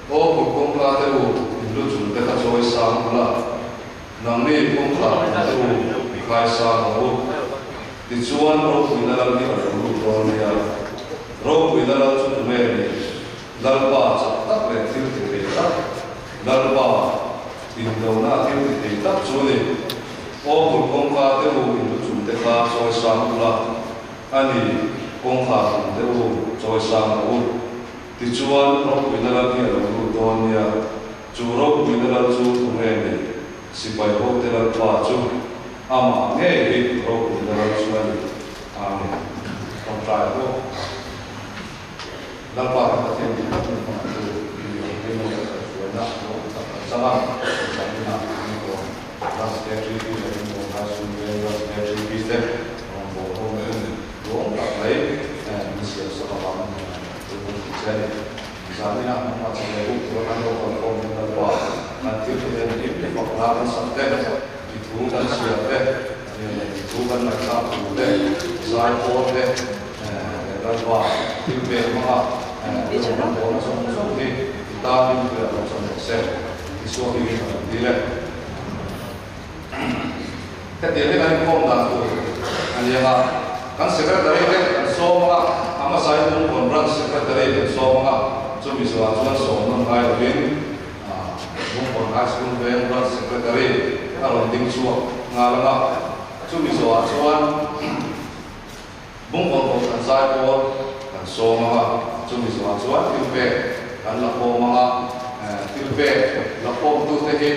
Aw kulh kawngka te u, in lu chung te kha chawi sang ula, nangni kawngkhar tum te u, i khai sang ang u. Tichuan ropuina lal hi a lo lut dawn nia. Ropuina lal chu tunge ni? Lalpa chak tak leh thil ti thei tak, Lalpa indona thil ti thei tak chu a ni. Aw kulh kawngka te u, in lu chung te kha chawi sang ula, a ni, kawngkhar tum te u, chawi sang rawh u. Tichuan, ropuina lal hi a lo lut dawn nia. Chu ropuina lal chu tunge ni? Sipai hote Lalpa chu amah ngei hi ropuina lal chu a ni. Amen. Tawngtai pawh Lalpa kan Pathian dik tak min hmangah chu mi awm te maw leh kan hruaina lo awm tak kan chang a, kan changin a min rawn Ras KGP leh min rawn High School veng Ras KGP te rawn bawl ho na hun duhawm tak mai min siam sak avangin kan hun tih che a ni. Zanina hmangah che leh buk tura kan lo kalkhawm hian Lalpa kan thil te hian hlim te fakna kan sak te, i thu kan chhiar te, i thu kan ngaihthlak tur te, zai pawl te leh Lalpa thil pek hmanga i rawn kan bawlna zawng zawng hi i tan hlimpuiah lo chawm rawh se. Isua hmingin ka lo dil e. Hetiang hi kan inkhawm dan tur a ni ang a, kan Secretary te kan sawm ang a, a hmasa hi Bungkawn Branch Secretary kan sawm ang a, chumi zawhah chuan sawm nawn ngai lovin Bungkawn High School Veng Branch Secretary a rawn ding chhuak nghal ang a, chumi zawhah chuan Bungkawn Kohhran Zaipawl kan sawm ang a, chumi zawhah chuan thil pek kan la khawm ang a, thil pek la khawmtute hi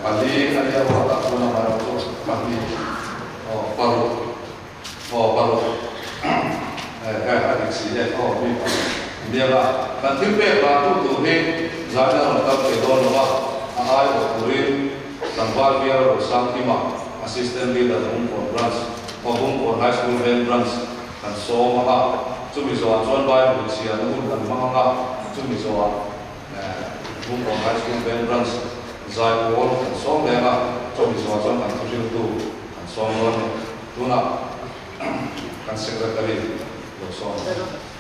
pali a nia ruatah chuan amaherawhchu pahnih aw paruk aw paruk eh a dik si e aw mi paruk a nia la, kan thil pek lantu tur hi zaina rawn kal thei dawn lo a, a aiawh turin tlangval bial Rosangkima Assistant Leader Bungkawn Branch aw Bungkawn High School Veng Branch kan sawm ang a, chumi zawhah chuan Bible chhiarna hun kan hmang ang a, chumi zawhah Bungkawn High School Veng Branch zai pawl kan sawm leng a, chumi zawhah chuan kan thuhriltu kan sawm dawn a ni. Tunah kan Secretary lo sawm ang.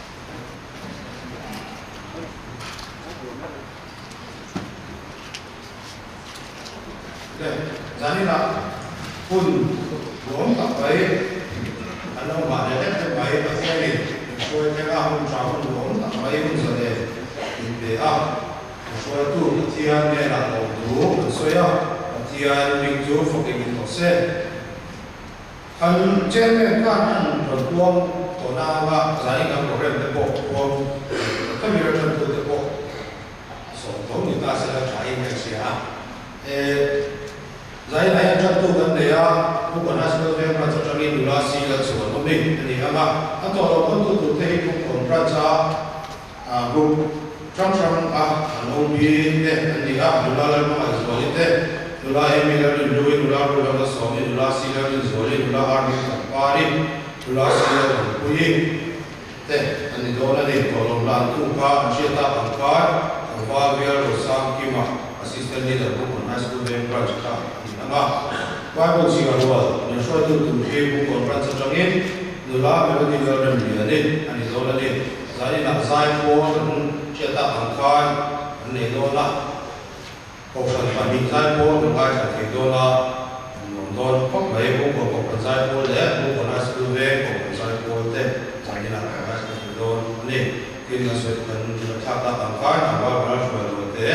Le, zaninah hun nuam tak mai an lo nghah leh hlek hlek mai. Pathianin min hruai thleng a, hun tha hun nuam tak mai hun zalen min pe a. Min hruaitu Pathian hnenah lawmtu kan sawi a, Pathian hming chu fakin ni tawh se. Kan chairman khan an rawn puang tawhna anga zanin kan program te pawh puang ka mi ratantute pawh Sawm tho ni ta sela tha in ka hria a. E, Zain ah hian tantu kan nei a, Pu Conasco Veng Branch atangin nula si la chhuan awm i a ni ang a. A tawh lo pawn tu tur te hi Pu Kawn Branch a group hrang hrang a an OB te an ni a, nula Lalhmangaihzuali te, nula Amy Lalrinhlui, nula Ruhlawna Sawmi, nula si Lalrinzuali, nula Army Tlanpari, nula si Lalnunpuii. Te an ni dawn a ni. Tawlawm hlan tu kha an hriat tak ang khan Tlangval Bial Rosang Kima, Assistant Leader Bungkawn High School Veng Branch kha a ni ang a. Bible chhiar rual min hruaitu tur hi Bungkawn Branch atangin nula Melody Lalremliani a ni dawn a ni. Zaninah zai pawl kan hriat tak ang khan an nei dawn a. Kohhran pahnih zaipawl kan ngaithla thei dawn a, an nuam dawn khawp mai. Bungkawn Kohhran zaipawl leh Bungkawn High School veng Kohhran zaipawl te zanin ah kan ngaithla thei dawn a ni. Tin, kan sawi kan thlak tak ang khan Tlangval Ral Hruai Luai te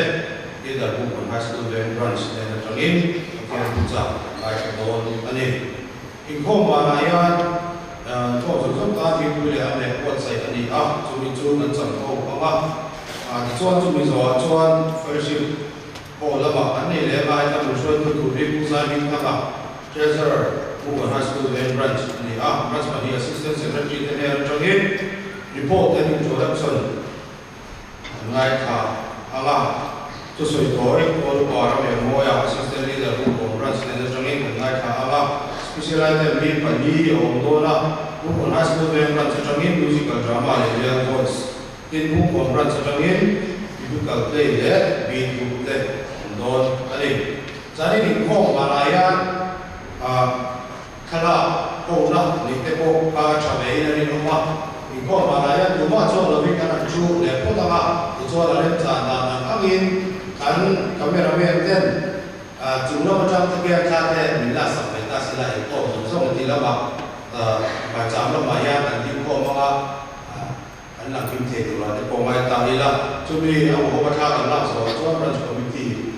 Leader Bungkawn High School veng Branch hnen atangin Pathian thuchah kan ngaithla dawn a ni. Inkhawm vanah hian thawh zawk zawk tan thingpui leh a meh buatsaih a ni a, chumi chu kan cham ho ang a. Tichuan chumi zawhah chuan Fellowship Hall lamah kan nei leh ngai ta min hruaitu tur hi Pu Zai Hmingthanga, Treasurer, Bungkawn High School Veng Branch a ni a, Branch pahnih Assistant Secretary te hnen atangin report and introduction An ngaithla ang a, thusawi tawi Paul Upa ram Engmawia Assistant Leader Pu Kawn Branch nen atangin kan ngaithla ang a, Special Item mi pali a awm dawn a, Pu Kawn High School Veng Branch atangin Musical Drama leh Real Voice, tin Pu Kawn Branch atangin Biblical Play leh Beat Group te awm dawn a ni. Zanin inkhawm vanah hian Thlalak kohna nih te pawh kha a tha vein a rinawm a, inkhawm vanah hian tumah chuan lovin kan han thu leh phawt ang a. Tichuan a remchan dan ang angin kan cameraman ten chung lam atang te khian thla te min la sak ve ta sela inkhawm zawng zawng ti lamah hmaicham lamah hian kan dingkhawm anga kan lang hlim thei turah te pawh ngai ta ila. Chumi a awm a thla kan lak zawhah chuan Branch Committee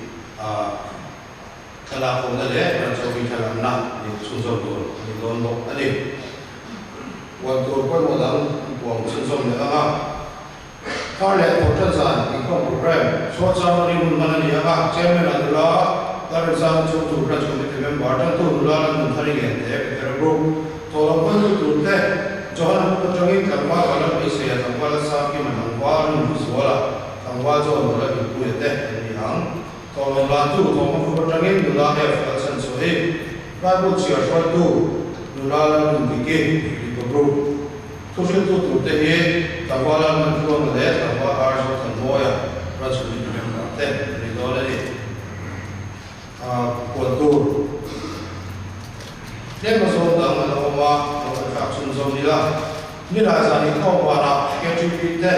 Thlalak awmna leh Branch Office thlalakna ni chhunzawm tur a ni dawn bawk a ni. Puan tur pawimawh dang puang chhunzawm leh ang a. Thar leh Thawhṭan zan inkhawm programme chhuah chang ri hun hman a ni ang a, Chairman ah nula Lalrinzang chu tur Branch Committee member tantu nula Lalnunthari Ngente Petera Group thawhlawm hmantu tur te Johana Group atangin tlangval Vanram Beiseia tlangval Lalsangkima tlangval Nunhluzuala tlangval John nula Dinpuia te an ni ang. Thawhlawm lantu thawmhnaw fur atangin nula F kal chhan chhuah hi Bible chhiar hruaitu nula Lalnundiki Ripa Group thuhriltu turte hi Tlangval Lalhmantluanga leh Tlangval R Zothanmawia Branch Committee member te an ni dawn a ni. Puan tur tlem a zawm dang an awm a, lo kan thlak chhunzawm ila. Nilai zan inkhawm vanah KTP te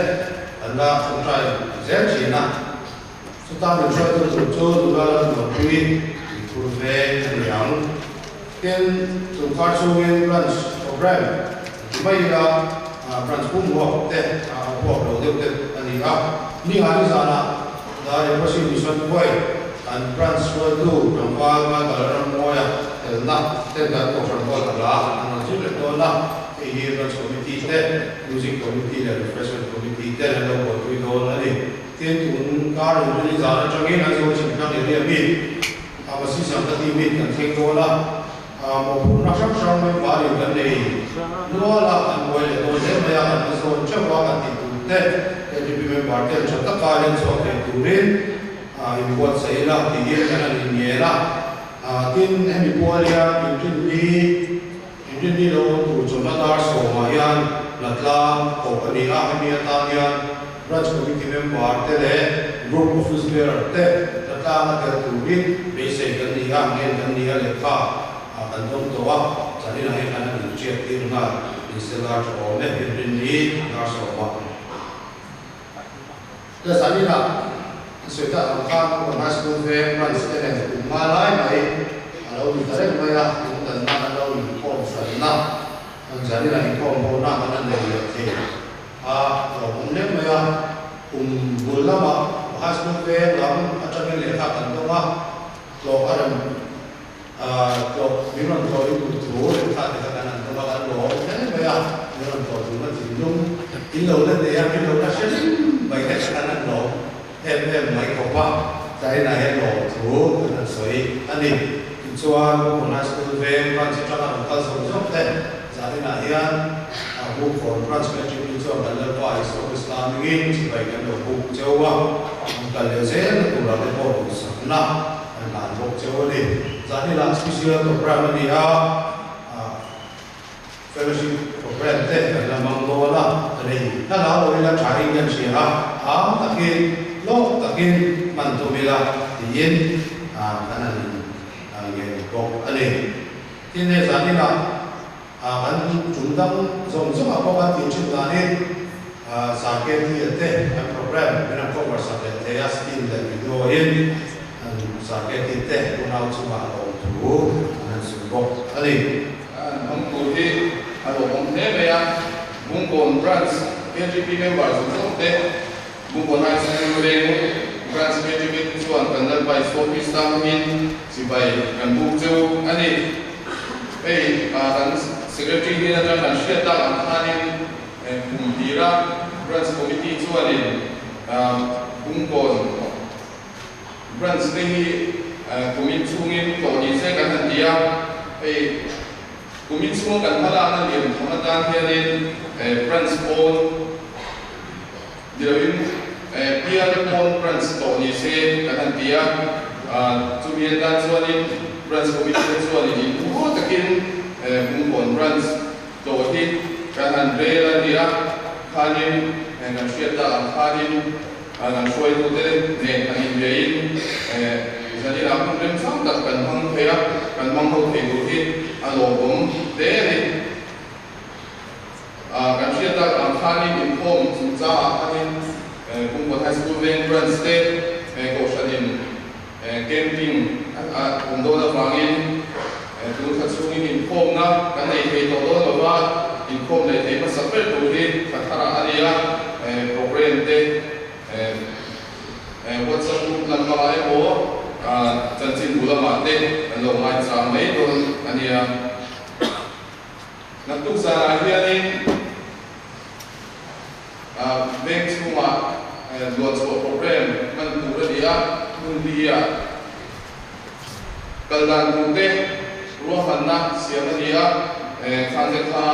an la tawngtai zel thin a. Chuta min hruaitu tur chu nula la nuampui inphur ve a ni ang. Tin, tungkar chhungin branch programme ti mai ila, branch pum huap te a huap lo deuh deuh a ni a. Ningah nizanah The Leprosy Mission Khuai kan branch hruaitu tlangval Michael Rammawia telna ten kan kohhran hall a la an rawn zir leh dawn a. Hei hi branch committee te, music committee leh refreshment committee ten an lo buaipui dawn a ni. Tin, tun kar in rini zan atangin Aizawl chhimtlang area mi Amasi Sangkati mit kan thleng dawn a, mawhphurhna hrang hrang mai varin kan nei nual a, kan buai leh dawn hle mai a, kan la zawn theuh a, kan tih tur te KTP member ten tha taka len chhuak thei turin inbuatsaih ila tiin kan han inngen a. Tin, hemi pual hian inrinni Inrinni lo awm tur chawhna dar sawmah hian Latlang kawp a ni a, hemi atan hian Branch Committee member te leh Group Office Bearer te Latlang a tel turin beisei kan ni a, ngen kan ni a, lehkha kan dawng tawh a, zaninah hian kan han inhriat tir nghal insela tha awm e, Inrinni dar sawmah. Ka zaninah ka sawi tak ang khan Upper High School veng branch te nen kum hma lai mai a lo ni ta reng mai a, lungdanna kan lo inkhawm hranna, kan zaninah inkhawm hona kan la nei leh thei a, lawmawm hle mai a. Kum bul lamah Upper High School veng lam atangin lehkha kan dawng a, tlawh a rem tlawh min rawn tlawh i duh thu lehkha te kha kan han dawng a, kan lawm hle mai a, min rawn tlawh duhna thinlung in lo la nei a, min lo la hre ring mai te kha kan han lawm em em mai khawp a, tlaiinah hian lawm thu kan han sawi a ni. Tichuan, Bukhawn High School veng branch atanga rawn kal zawng zawng te zaninah hian Bukhawn branch KTP chuan kan Lalpa Isua Krista hmingin chibai kan lo buk cheu a, an kal leh zelna turah te pawh duhsakna An hlan bawk cheu a ni. Zanila special program a ni a, fellowship program te kan la hmang dawn a, rei hla hlau lo ila tha in kan hria a, am takin, hlawk takin hman tum ila tiin kan han in ngen bawk a ni. Tin hei zanila kan tum dang zawng zawngah pawh kan tih thin danin Sarketia te an program min han cover sak leh thei a, still leh video in Sarketi te unau chungah a awm thu an han sawi bawk a ni. An hmang tur hi a lawmawm hle mai a, Bungkawn Branch KGP member zawng zawng te, Bungkawn High School veng Branch KGP te chuan kan Lalpa Isua Krista hmangin chibai kan buk cheu a ni. Hei kan Secretary hnen atang kan hriat tak ang khanin kum tira Branch Committee chuanin Bungkawn Branch te hi kumin chhungin tlawh ni se kan han ti a, hei kumin chhunga kan hmalakna lian tham atan hianin Branch pawn ni loin bial pawn Branch tlawh ni se kan han ti a, chumi atan chuanin Branch Committee te chuanin inhmuh takin Bungkawn Branch tlawh hi kan han rel a ni a, khanin kan hriat tak ang khanin kan hruaitute nen han inbiain zaninah hun remchang tak kan hmang thei a, kan hmang ho thei tur hi a lawmawm hle a ni. Kan hriat tak ang khanin inkhawm chungchangah khanin. Kungkawn High School Veng Branch te Kohhranin camping a awm dawn avangin tun thla chhungin inkhawmna kan nei thei tawh dawn lo va, inkhawm nei thei hmasa ber tur hi thla tharah a ni a, programme te WhatsApp group lam lamah emaw chanchinbu lamah te kan lo ngaichang mai dawn a nia. Naktuk zanah hianin veng chhungah luan chhuah programme hman tur a ni a, hmun li-ah kal dan tur te ruahmanna siam a ni a, khan te kha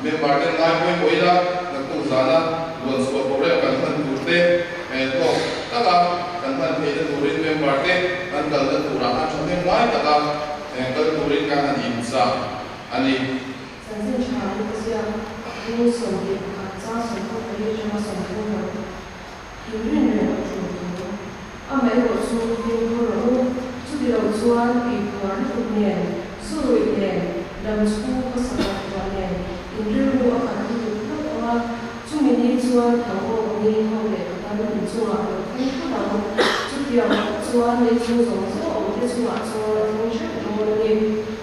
member ten ngai pawimawh ila naktuk zana luan chhuah programme kan hman tur te hlawk taka kan hman theihna turin member te kan kalna turah an thahnem ngai taka kal turin kan han inchah a ni. Chanchin tha hi ka ziak bu 21 chang 34 atanga 36 inrin reng a tul thu. Amaherawh chu fimkhur rawh u, chuti lo chuan tuikhuar lutuk nen, zu ruih nen, dam chhung khawsak ngaihtuah nen inrilru a khat lutuk hlauh ang a, chumi ni chuan thang awk angin ho leh khatan inchungah a lo thleng thut ang. Chutiang bawk chuan lei chung zawng zawng awmte chungah chuan a thleng hreuh dawn a ni.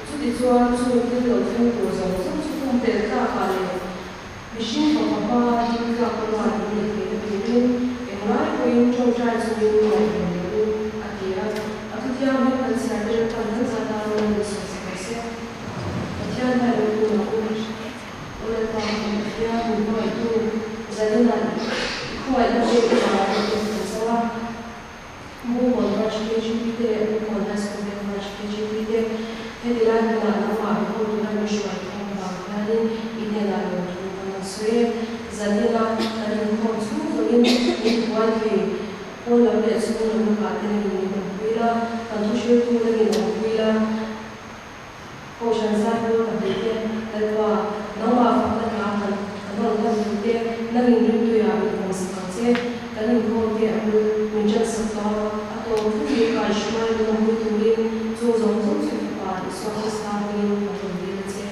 Chutichuan chung thil lo thleng tur zawng zawng chu pumpelh tlakah leh mihring fapa hma ding tlak a ruat in nih theihna turin englai pawhin tawngtai chungin ngaihven rawh u, a ti a. A thuthianghlim kan chhiar te riltan kan zat a rawn in sawi chhe rawh se. Pathian hian lo tun ang u. Aw Lalpa, kan Pathian min hmangaihtu Zaninah i khawngaihna pek i vang a in kan cho a. Mumon Branch KGP te leh Mumon High School Veng Branch KGP te heti lai hmunah nangmah mi ho tura min hruai khawm vang hianin i hnenah lawmthu kan rawn sawi e. Zanina kan inkhawm chhung zawngin min buai thei pawn lam leh chhung lam lakah te nangin min awmpui la, kan thuhriltu nangin awmpui la. Kohhran zaipawl pahnihte, Lalpa, nangmah fakna hla kan kan rawn hman thu te, nangin rimtuiah min pawmsak ang che, kan inkhawm te a bul min ṭansak tawh a, a tawp thlengin kaihruai min awmpui turin chung zawng zawng chu i Fapa Isua Krista hmingin kan rawn dil a che.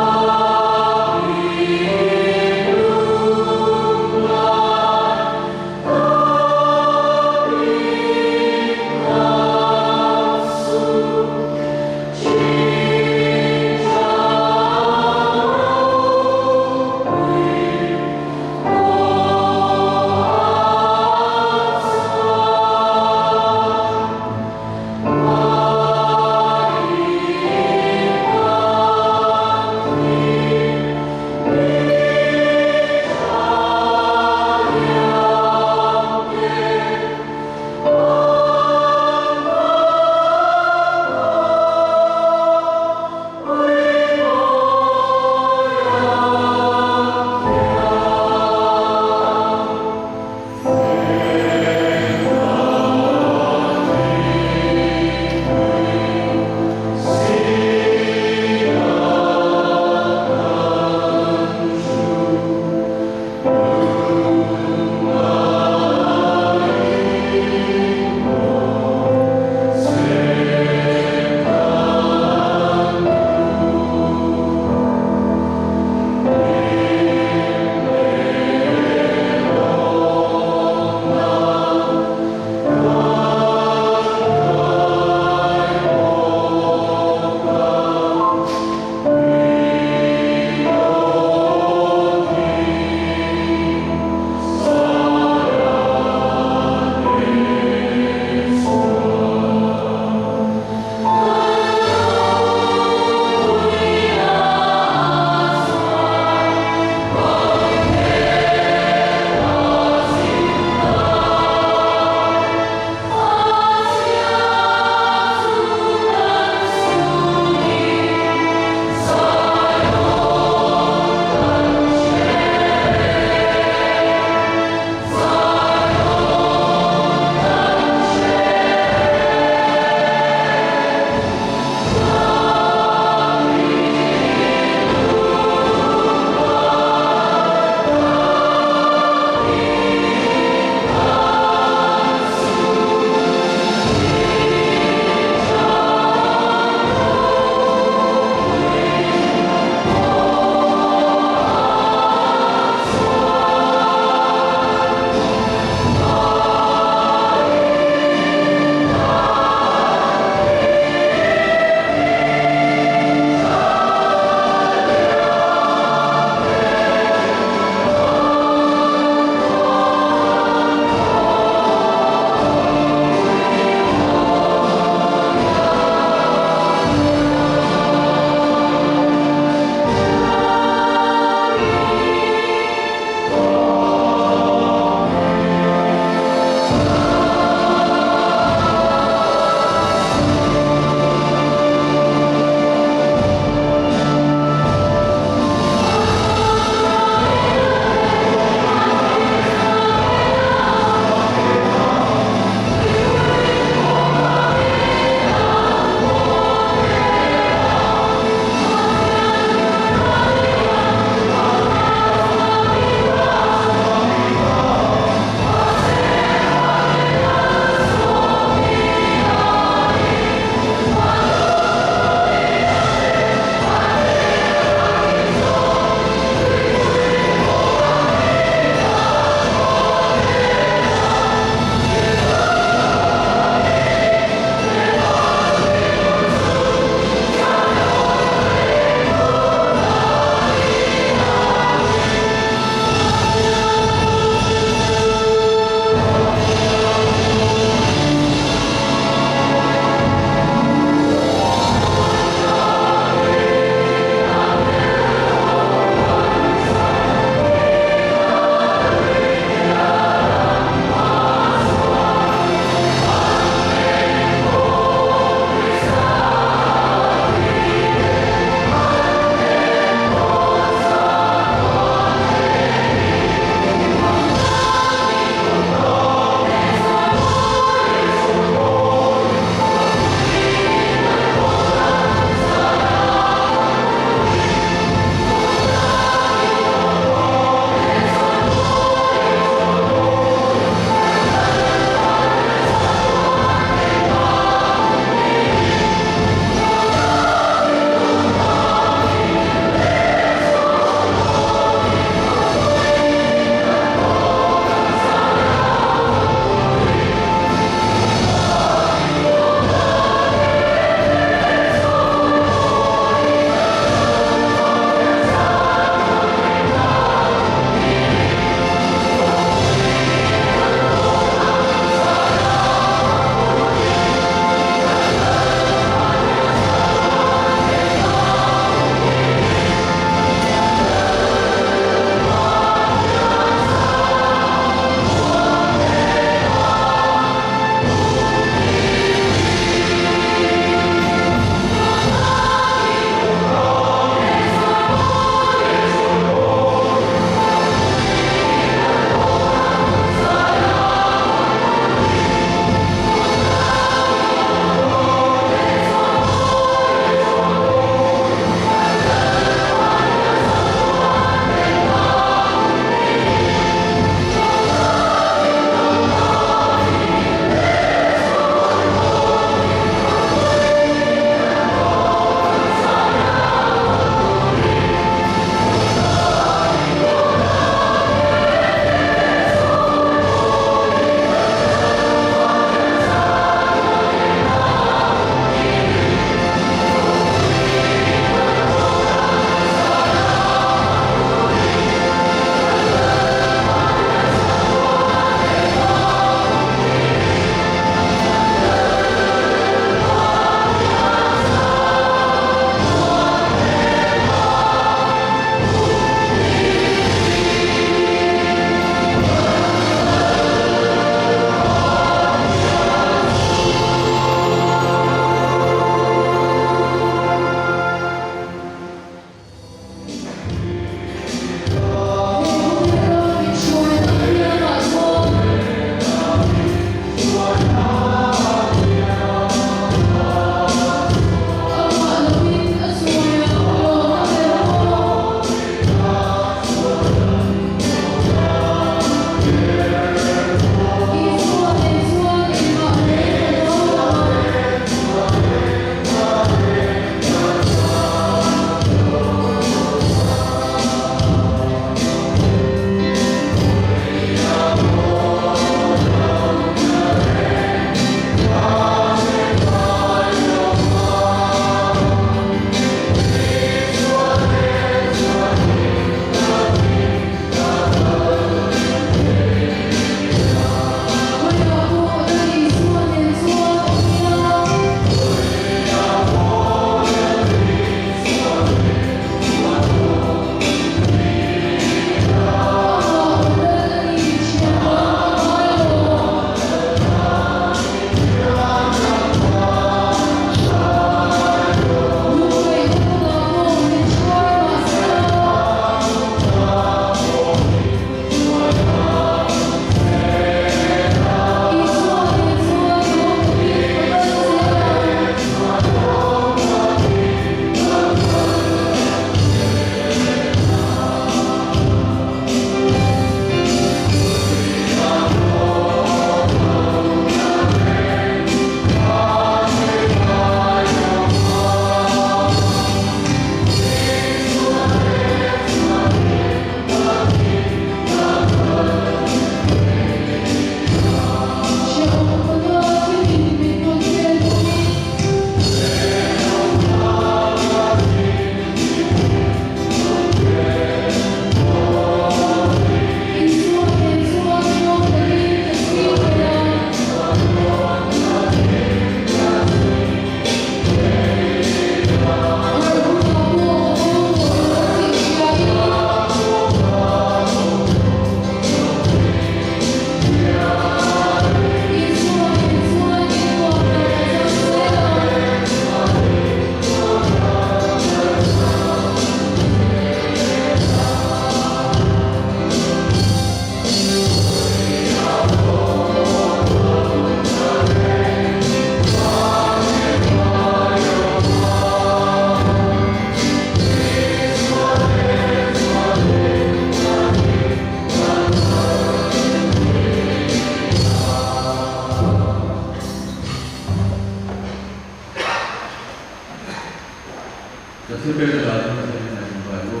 Kan thil pek te dan in Pathian in a in vai u.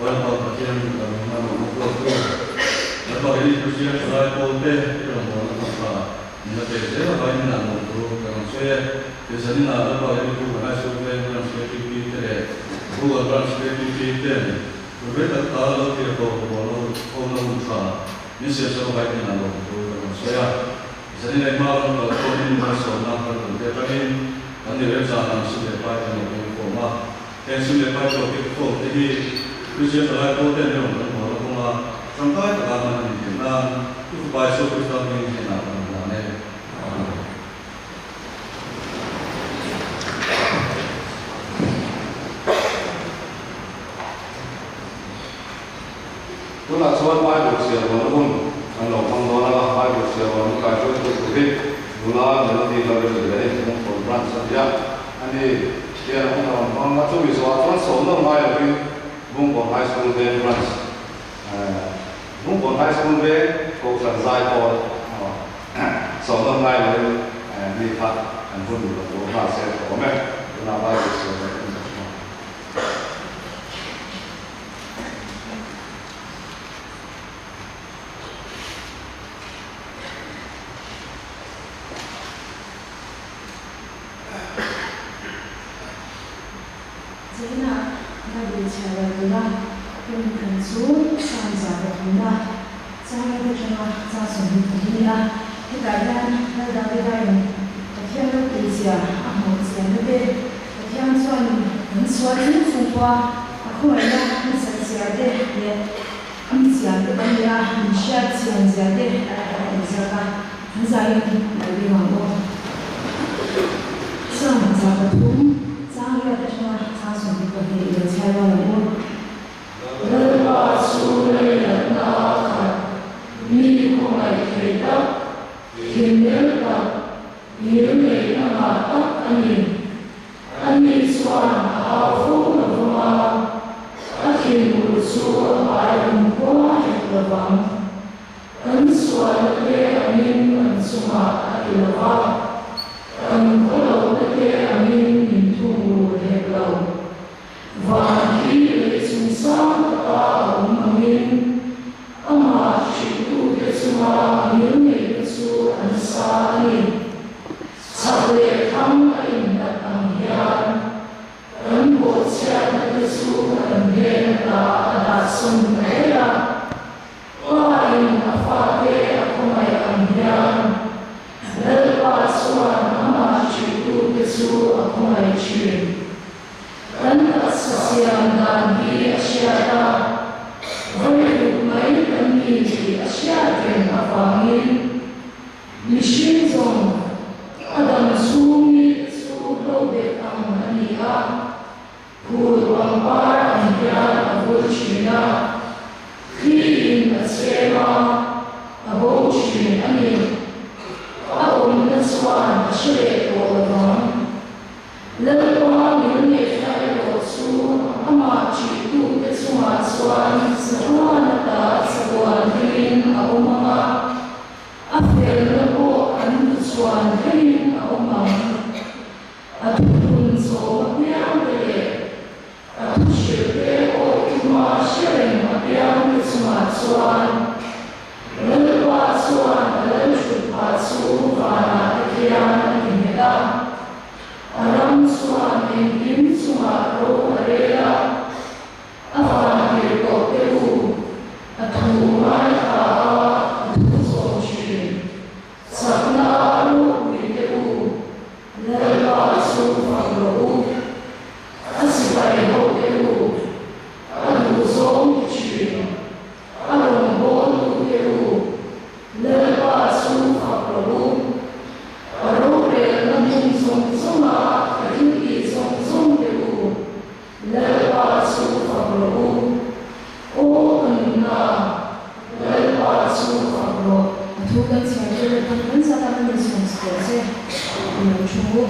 Huan pang Pathian kan hman awm a kuat tu. Kan bak in Kristian thalai pawl te i rawngbawlna hmasa min la pek zel avangin in ah lawm tur kan rawn sawi e. Tichuan in ah Lalpa in Pu High School Veng Branch KTP te leh Google Branch KTP ten hun rei tak ta lo thlir ko rawngbawlna ho na hun tha min siam sak avangin in ah lawm tur kan rawn sawi a. Zanin leh hma kan kal khawmin malsawmna kan rawn te atangin kan ni remchang ang sum leh pai kan lo keng khawm a. Heng sum leh pai tawh keng khawm te hi Kristian thalai pawl ten rawng kan hawn a kawnga tangkai taka hman a ni theih nan i Fapa Isua Krista hming hnenah kan rawn hlan e. Amen. Tunah chuan Bible chhiar rualna hun kan lo hmang dawn a, Bible chhiar rualna kai hruaitu tur hi nula Melody Lalremlian i Hmungkawn Branch a ni a, ani hian hun a rawn hmang a, chumi zawhah chuan sawmna ngai lovin Hmungkawn High School Veng Branch Hmungkawn High School Veng Kohhran Zaipawl sawmna ngai lovin mi kha an hun lo lo nghal se a awm e, tunah Bible chhiar rualna hun kan hmang. Zainah Bible chhiar lo tura hun kan chu Psalm 103 chang atanga chang 22 a ni a. Hetah hian Lal Davida-in Pathian ropuizia a hmuh chianna te, Pathian chuan kan sual chung chung pawha a khawngaihna nasat zia te leh a mi chian te kan nia min hriat chian zia te a inziak a, an zaiin lo ring ang aw. Psalm 103, chang riat atanga chang 22 ilo chhiar rual ang u. Lalpa chu leilatna a khat, mi khawngaih thei tak, thinlel tak, Ngilneihna ngah tak a ni. Ani chuan a hau fo lo vang a, a thinur chu a hmai awm khua hek lo vang. Kan sualna te angin kan chungah a ti lo va, kan khawlohna te angin min thungrul hek lo. Van hi lei chung sang taka a awm angin amah hrilhtute chunga a ngilneihna chu an sa a ni. Chak leh thang a inhlat ang hian kan bawhchhiatna te chu kan hnen ata a dahsawn ta daih a. Pa in a fate a khawngaih ang hian Lalpa chuan amah hrilhtute chu a khawngaih thin. Kan taksa siam dan hi a hriat a, vawilut mai kan ni tih a hriat reng avangin mihring zawng a dam chhung mi te chu hlobet ang a ni a, phul pangpar ang hian a vul thin a, thli in a chhem a, a bo thin a ni. A awmna chuan a hre leh tawh lovang. Lalpa ngilneihna erawh chu amah ṭihtute chungah chuan chatuan ata chatuan thlengin a awm ang a, a felna pawh an tuchhuan thlengin a awm ang. A thuthlun zawm apiangte leh a thuhrilhte awih tuma hre reng apiangte chungah chuan Lalpa chuan a lalthutphah chu vanah te khian a ti nghet a. A ram chuan engkim chungah ro a rel a, a van tir tawh te u, a thu ngaithla a, a thu zawm thin. Chakna a ropui te u, Lalpa chu fak rawh u, a sipai ho te u, a duhzawng ti thin. A rawngbâwl tute u, Lalpa chu fak rawh u. A rorêlna hmun zawng zawnga a thiltih zawng zawngte u, Lalpa chu fak rawh u. Aw ka nunna, Lalpa chu fak rawh. A thu kan chhiar tir leh tak kan zat a kan insawm chhuah che i lo thu.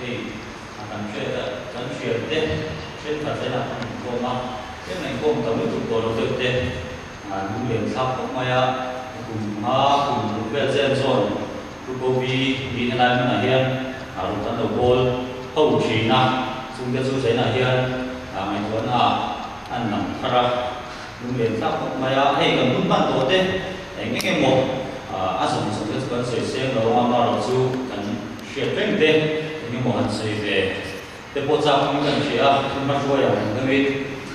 Hei a kan hriat a, kan hriat te thenkhat te lah kan inkawm a, tlem a inkawm tam lutuk tawh lo deuh te lunglen thlak khawp mai a, kum hma kum ruk vel zen zawn Pu Gopi tih helai hmunah hian ruk an lo bawl ho thin a, chungte chu zainah hian ngaihtuahna ah an lang thar a, lunglen thlak khawp mai a, hei kan hun hman tawh te eng eng emaw a zawng zawng te chu kan sawi seng lo a, amaherawh chu kan hriat reng te eng emaw han sawi ve te pawh chak in kan hria a, thil hma hruai ang deuhin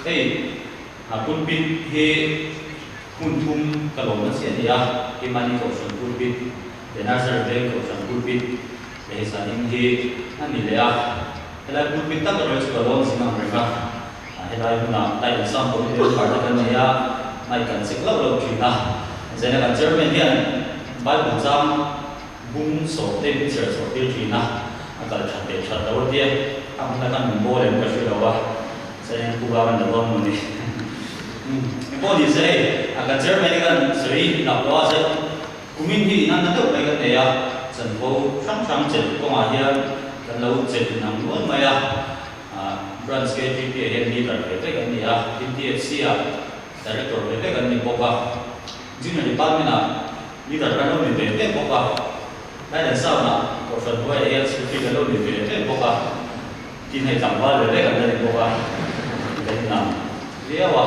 hei pulpit hi hmun thum ka lawm na chiah a ni a, Himani Kohhran pulpit leh Nazareth Veng Kohhran pulpit leh hei Zanin hi a ni leh a, helai pulpit tak erawh hi chu ka lawm zing ang reng a, helai hmunah light and sound committee member te kan nei a, mic kan check lauh lauh thin a, zaina kan chairman hian Bible chang Bung sawm te min chhiar chhuah tir thin a, a kal that leh that lo a tia, a hmun atang min bawl em ka hre lo a, chuan in pu a kan la dawn maw ni. Umm engpawh ni se hei a kan chairman hi kan sawi lak lo a zet kumin hi in an na deuh mai kan nei a, chanvo hrang hrang chelh kawngah hian kan lo chelh inang nual mai a, branch KTP ah hian leader ve vek an ni a, tin TFC ah director ve vek an ni bawk a, junior department ah Leader kan lo ni ve ve bawk a, Light and Sound ah Kohhran hnuaiah hian Secretary kan lo ni ve ve bawk a, tin hei tlangval ve ve kan la ni bawk a, ka inang viau a,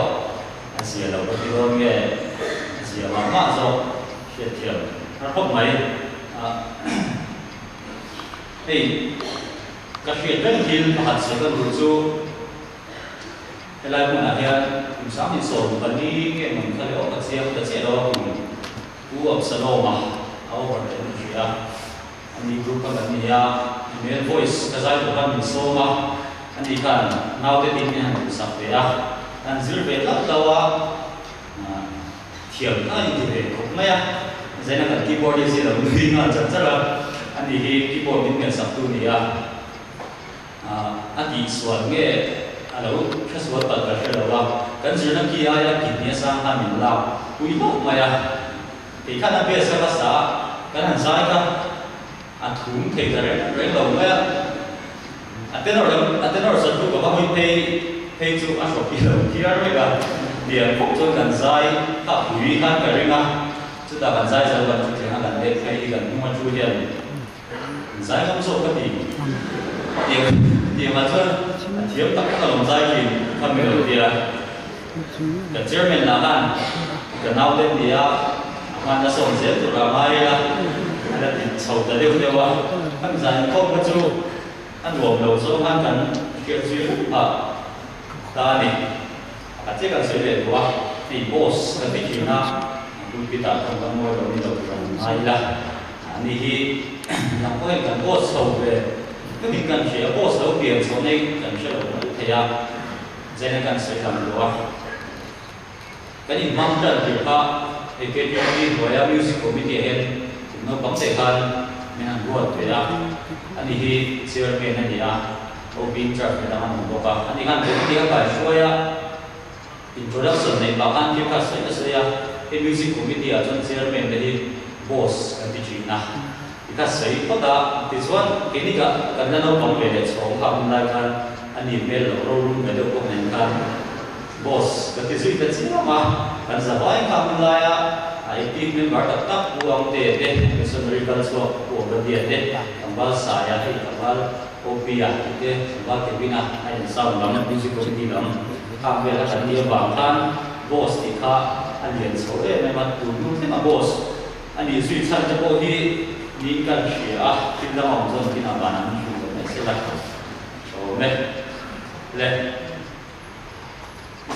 a zia lo ka ti dawn nge a zia mah mah zawk hriatthiam har khawp mai a, hei ka hriat reng thil pakhat sawi ka duh chu. Helai hmunah hian kum 24 nge hmun kha leh awk a chiang ta chiah lo a kum Pu Absalom-a a over leh in ka hria. Ani group kha kan ni a, male voice ka zai tur khan min sawm a, ani khan naute tin min han duhsak ve a, kan zir ve hlauh hlauh a, thiam kha a inti ve khawp mai a, zaina kan keyboard hi zir lo nui nghal char char a, ani hi keyboard min hmelsak tu ni a. A tihsual nge a lo hresual palh ka hre lo a, kan zirna ki aia kidney a sang khan min lak pui hlauh mai a, kei khan a base ka va sa a, kan han zai kha a thum thei ta reng reng lo mai a, a tenor lam a tenor zat lu ka va hawi phei phei chu a hrawk hi lo phiar vek a, lian khawp chuan kan zai kha pui khan ka ring a, chutah kan zai zo kan thuthleng a kan let phei hi kan hnung a thu hian Zai ngam zawk ka ti. Tiang tiangah chuan a thiam tak tak alawm zai thin kha mi lo tia. Ka chairman lah khan ka naute an ni a, a hman a sawn zel tur a ngai a, a la ti chho ta deuh deuh a. Khami zan inkhawm kha chu a nuam lo zawng khan kan hriat zui rup phah ta a ni. A che kan sawi leh duh a, hei boss kan ti thin a, pulpit ah chuan kan mawi lo ni lo tur an ngai ila, ani hi nang pawh hian kan boss chho ve vekin kan hria, boss lo pian chho nei kan hre lo mai thei a, zaina kan sawi lang duh a, kan inhmang tan tir kha hei KTP hnuaia music committee ah hian kum naupang te khan min han ruat ve a, ani hi chairman a ni a. OB in charge ni dang an awm bawk a, ani khan committee a kaihruai a, introduction neih pah khan thil kha sawi ta sawi a, hei music committee ah chuan chairman te hi boss kan ti thin a, ti kha sawi phawt a, tichuan keini ka kan la naupang ve leh chhawng kha hun lai khan ani hmel lo rorum ve deuh bawk nen khan boss kan ti zui ta chiam a, kan za vai kha hun laia a active member tak tak Pu Angte te, missionary kal chhuak Pu Obadia te, Tlangval Saia hei Tlangval Opia tih te Tlangval Kevin-a a in sound lam, music committee lam khang vel a kan nih avang khan boss tih kha a lian chho em em a, tun hnu thleng a boss a nih zui chhan te pawh hi niin kan hria a, thil dang a awm chuan kinah van an hmu lo mai se la awm e. Le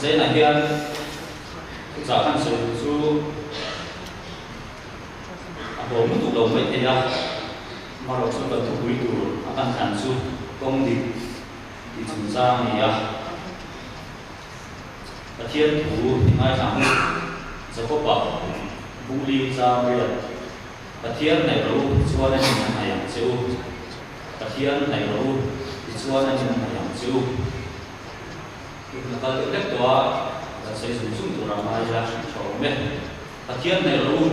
Zainah hian thuchah khan sawi duh chu a hlawm lutuk lo mai thei a, amaherawh chu kan thupui tur a kan thlan chu kawng dik tih chungchang a ni a. Pathian thu i ngaithla ang u, Jakob-a bungli chang riat, Pathian hnaih rawh u, tichuan a nin a hnaih ang che u. Pathian hnaih rawh u, tichuan a nin a hnaih ang che u. Tun a kal deuh hlek tawh a, kan sawi zung zung tur a ngai ila tha awm e. Pathian hnaih rawh u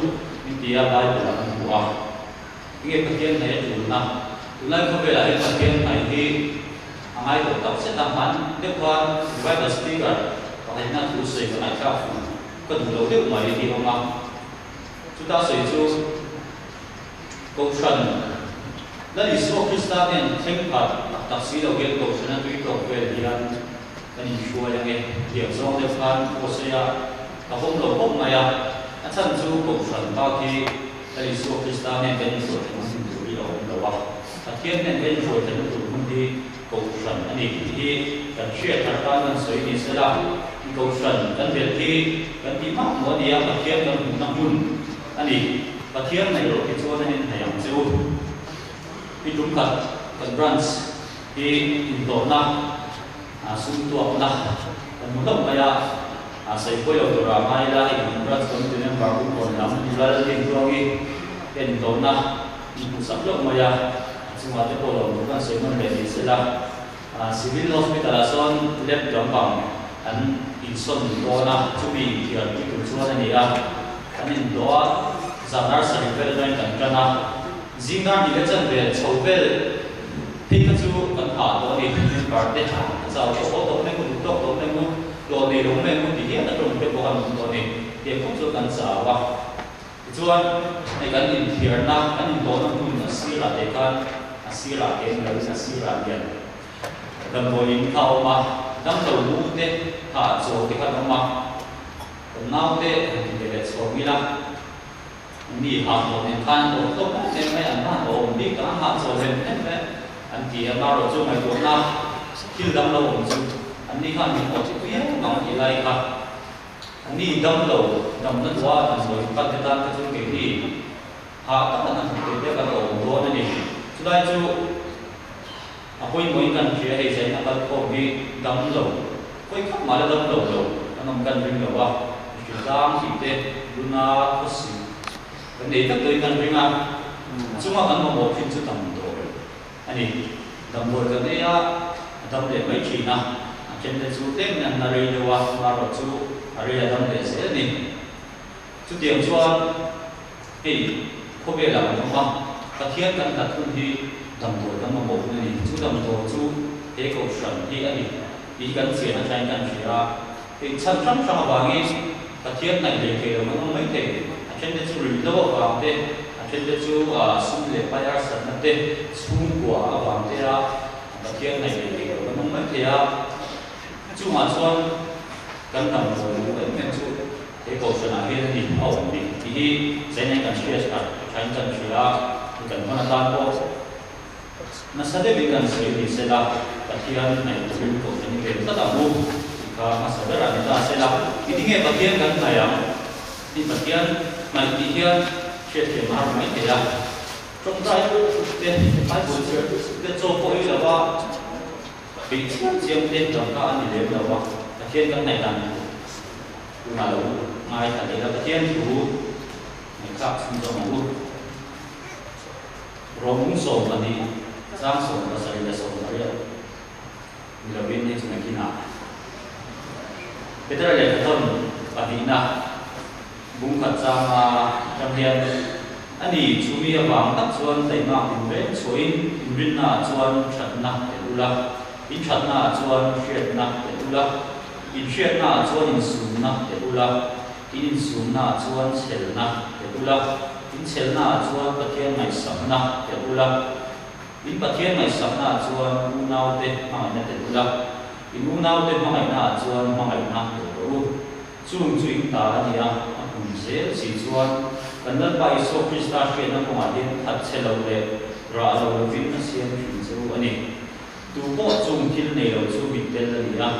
min ti a Bible ah kan hmu a. Enge Pathian hnaih a tulna? Tunlai khawvelah hian Pathian hnaih hi. ngai tawh tak zet a, hman deuh khan revival speaker pakhatina thu sawi ka ngaihthlak fuh ka duh lo deuh mai hi a awm a, chuta sawi chu Kohhran Lal Isua Krista nen thleng phat tak tak si lo hian Kohhrana tui tawk vel hian kan inhruai ang e tiang zawng deuh khan thu a sawi a, ka pawm lo khawp mai a, a chhan chu Kohhran bak hi Lal Isua Krista nen kan inhruai theihna hun tur hi a awm lo a, Pathian nen kan inhruai theihna tur hun hi Kohhran a ni tih hi kan hriat thar tan kan sawi ni sela, Kohhran kan belh hi kan tih mak maw a nia, Pathian kan hmuhna hmun a ni. Pathian ngaih loh hi chuan an inhnaih ang che u. I tum khat kan branch hi inhlawhna, sum tuakna kan hmu hlauh mai a, sawi pawi lo tur ah ngai ila hei kan branch committee member Pu Kawn lam Lal Rintuangi hian inhlawhna min hmuhsak hlauh mai a, a chungah te pawh lawm tur kan sawi nawn leh ni sela. Civil Hospital ah sawn lab lampang an insawn dawn a, chumi inthiar pui tur chuan a ni a, an inhlawh a, zan ar sarih vel atangin kan tan a, zing dar hnih leh chanve chho vel phei kha chu kan hah tawh a ni, member te a chau tawh haw tawh mai ngu, duh tawk tawh mai ngu, hlawh nei lo mai ngu ti hian a tawng te pawh an awm tawh a ni, tiang khawp chu kan chau a. Tichuan, hei kan inthiarna, kan inhlawhna hmun a sirah te khan a sirah te ni loin a sirah hian damdawi in kha a awm a, damlo lu te kha a chaw te khan a awm a, kan naute han ti ve leh chhawm ila, mi hahhlawh nen khan an awm hlawm em em mai, an hman a awm bik ang, hahchawl hem hem mai an ti a, marawh chu ngaihtuahna thil dang lo awm chu an ni khan min awh chu piang ang tih lai kha. Ni dam lo, damna duha damdawi pan te tan kha chuan keini hah tak an hmu thei te kan awm dawn a ni. Chulai chu a pawimawhin kan hria hei zain a kal khawm hi dam lo, khawi khap mah la dam lo lo kan awm kan ring lo a, hritlang tih te luna khawsik kan nei vek tawhin kan ring a, chunga kan mamawh thin chu damdawi a ni. Damdawi kan ei a, a dam leh mai thin a, a then te chu tlem in an la rei deuh a, marawh chu a rei a dam leh zel a ni. Chutiang chuan hei khawvelah kan awm a, Pathian kan hlat hun hi damdawi kan mamawh hun a ni. Chu damdawi chu he kohhran hi a ni tih hi kan chian atangin kan hria a, hei chhan hrang hrang avangin Pathian hnaih hlei thei lo kan awm mai thei. A then te chu rihlo avang te, a then te chu sum leh pai arsatna te, chhungkua avang te a Pathian hnaih hlei thei lo kan awm mai thei a. Chungah chuan kan damdawi duh em em chu he kohhranah hian a ni a awm ni tih hi China in kan hriat a, thain kan hria a, kan hman atan pawh Nasa deuhin kan sawi ni sela, Pathian hnaih turin kohhran i vel tlat ang u tih kha hmasa berah ni ta sela. I ti nge Pathian kan hnaih ang? I Pathian hnaih tih hian hriatthiam a har mai thei a. Tawngtai te, Bible chhiar te chaw pawh i lova beih chiam chiam te dang kha a ni lem lo a. Pathian kan hnaih dan tur tunah lo ngaithla leh la, Pathian thu ngaihthlak chhunzawm ang u. Rawng 12, chang 70 leh 80 ni lovin hei chu nakinah Petera lehkhathawn pahnihna bung khat changa atang hian a ni chumi avang tak chuan taimak inreng chhuahin inrinnaah chuan thatna tel ula, inthatnaah chuan hriatna tel ula, inhriatnaah chuan insumna tel ula, In insumnaah chuan chhelna tel ula, in chhelnaah chuan Pathian ngaihsakna tel ula, in Pathian ngaihsaknaah chuan unaute hmangaihna tel ula, in unaute hmangaihnaah chuan hmangaihna tel rawh u. Chung chu in ta a ni a, a hmun zel si chuan kan Lalpa Isua Krista hriatna kawngah hian that che lo leh rah lo lovin a siam thin che u a ni. Tu pawh chung thil nei lo chu mittel a ni a.